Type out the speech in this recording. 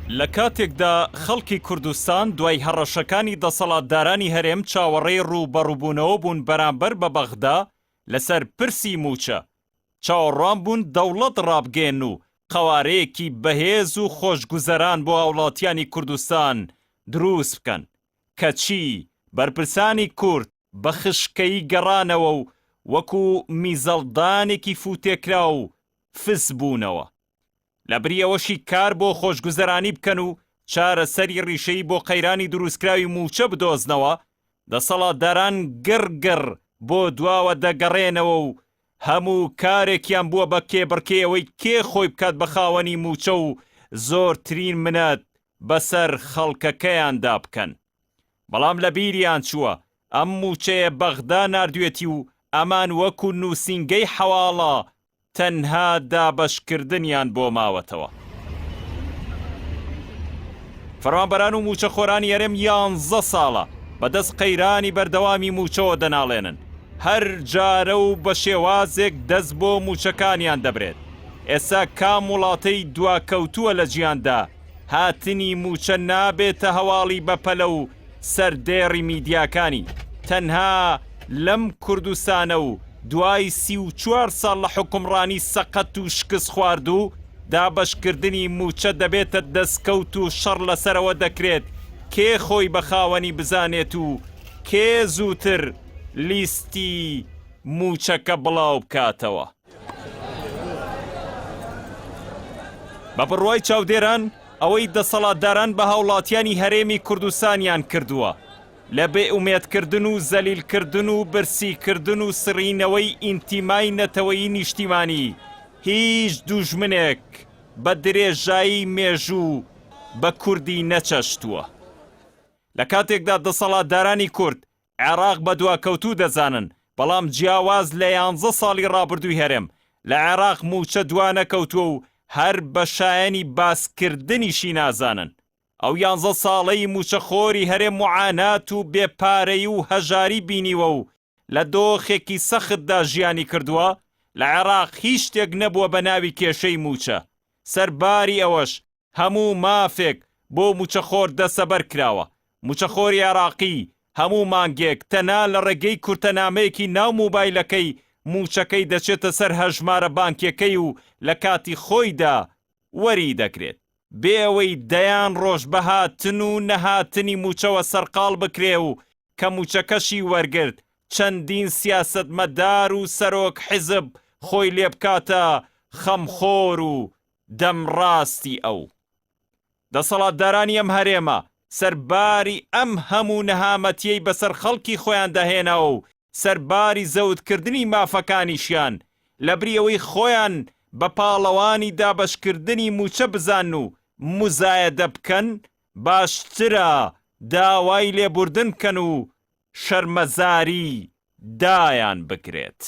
لە کاتێکدا خەڵکی کوردستان دوای هەڕەشەکانی دەسەڵاتدارانی هەرێم چاوەڕێی ڕووبەڕووبوونەوە بوون بەرامبەر بە بەغدا لەسەر پرسی مووچە، چاوەڕوان بوون دەوڵەت ڕابگەیەنن و قەوارەیەکی بەهێز و خۆشگوزەران بۆ هاوڵاتیانی کوردستان دروست بکەن، کەچی بەرپرسانی کورد بە خشکەیی گەڕانەوە و وەکو میزەڵدانێکی فووتێکراو فس بوونەوە. لەبری ئەوەشی کار بۆ خۆشگوزەرانی بکەن و چارەسەری ڕیشەیی بۆ قەیرانی دروستکراوی مووچە بدۆزنەوە، دەسەڵاتداران گڕ گڕ بۆ دواوە دەگەڕێنەوە و هەموو کارێکیان بووە بە کێبڕکێی ئەوەی کێ خۆی بکات بە خاوەنی مووچە و زۆرترین منەت بەسەر خەڵکەکەیاندا بکەن. بەڵام لەبیریان چووە ئەم مووچەیە بەغدا ناردوێتی و ئەمان وەکو نووسینگەی حەواڵە تەنها دابەشکردنیان بۆ ماوەتەوە. فەرمانبەران و مووچەخۆرانی هەرێم یانزە ساڵە بەدەست قەیرانی بەردەوامی مووچەوە دەناڵێنن، هەر جارە و بە شێوازێک دەست بۆ مووچەکانیان دەبرێت. ئێستا کام وڵاتەی دواکەوتووە لە جیهاندا هاتنی مووچە نابێتە هەواڵی بەپەلە و سەردێڕی میدیاکانی، تەنها لەم کوردستانە و دوای 34 ساڵ لە حوکمڕانی سەقەت و شکستخواردوو، دابەشکردنی مووچە دەبێتە دەستکەوت و شەڕ لەسەرەوە دەکرێت کێ خۆی بە خاوەنی بزانێت و کێ زووتر لیستی مووچەکە بڵاوبکاتەوە. بە بڕوای چاودێران، ئەوەی دەسەڵاتداران بە هاوڵاتیانی هەرێمی کوردستانیان کردووە، لە بێئومێدکردن و زەلیلکردن و برسیکردن و سڕینەوەی ئینتیمای نەتەوەیی نیشتیمانی، هیچ دوژمنێک بە درێژایی مێژوو بە کوردی نەچەشتووە. لە کاتێکدا دەسەڵاتدارانی کورد عێراق بە دواکەوتوو دەزانن، بەڵام جیاواز لە یانزە ساڵی ڕابردووی هەرێم، لە عێراق مووچە دوانەکەوتووە و هەر بە شایەنی باسکردنیشی نازانن. ئەو یانزە ساڵەی مووچەخۆری هەرێم موعانات و بێ پارەیی و هەژاری بینیوە و لە دۆخێکی سەختدا ژیانی کردووە، لە عێراق هیچ شتێک نەبووە بە ناوی کێشەی مووچە. سەرباری ئەوەش هەموو مافێک بۆ مووچەخۆر دەسەبەر کراوە، مووچەخۆری عێراقی هەموو مانگێک تەنها لە ڕێگەی کورتەنامەیەکی ناو مۆبایلەکەی مووچەکەی دەچێتە سەر هەژمارە بانکیەکەی و لە کاتی خۆیدا وەری دەگرێت بێ ئەوەی دەیان ڕۆژ بە هاتن و نەهاتنی مووچەوە سەرقاڵ بکرێ و کە مووچەکەشی وەرگرت چەندین سیاسەتمەدار و سەرۆک حیزب خۆی لێبکاتە خەمخۆر و دەمڕاستی ئەو. دەسەڵاتدارانی ئەم هەرێمە سەرباری ئەم هەموو نەهامەتیەی بەسەر خەڵکی خۆیاندا هێناوە و سەرباری زەوتکردنی مافەکانیشیان، لەبری ئەوەی خۆیان بە پاڵەوانی دابەشکردنی مووچە بزانن و موزایەدە بکەن، باشترە داوای لێبوردن بکەن و شەرمەزاری دایان بگرێت.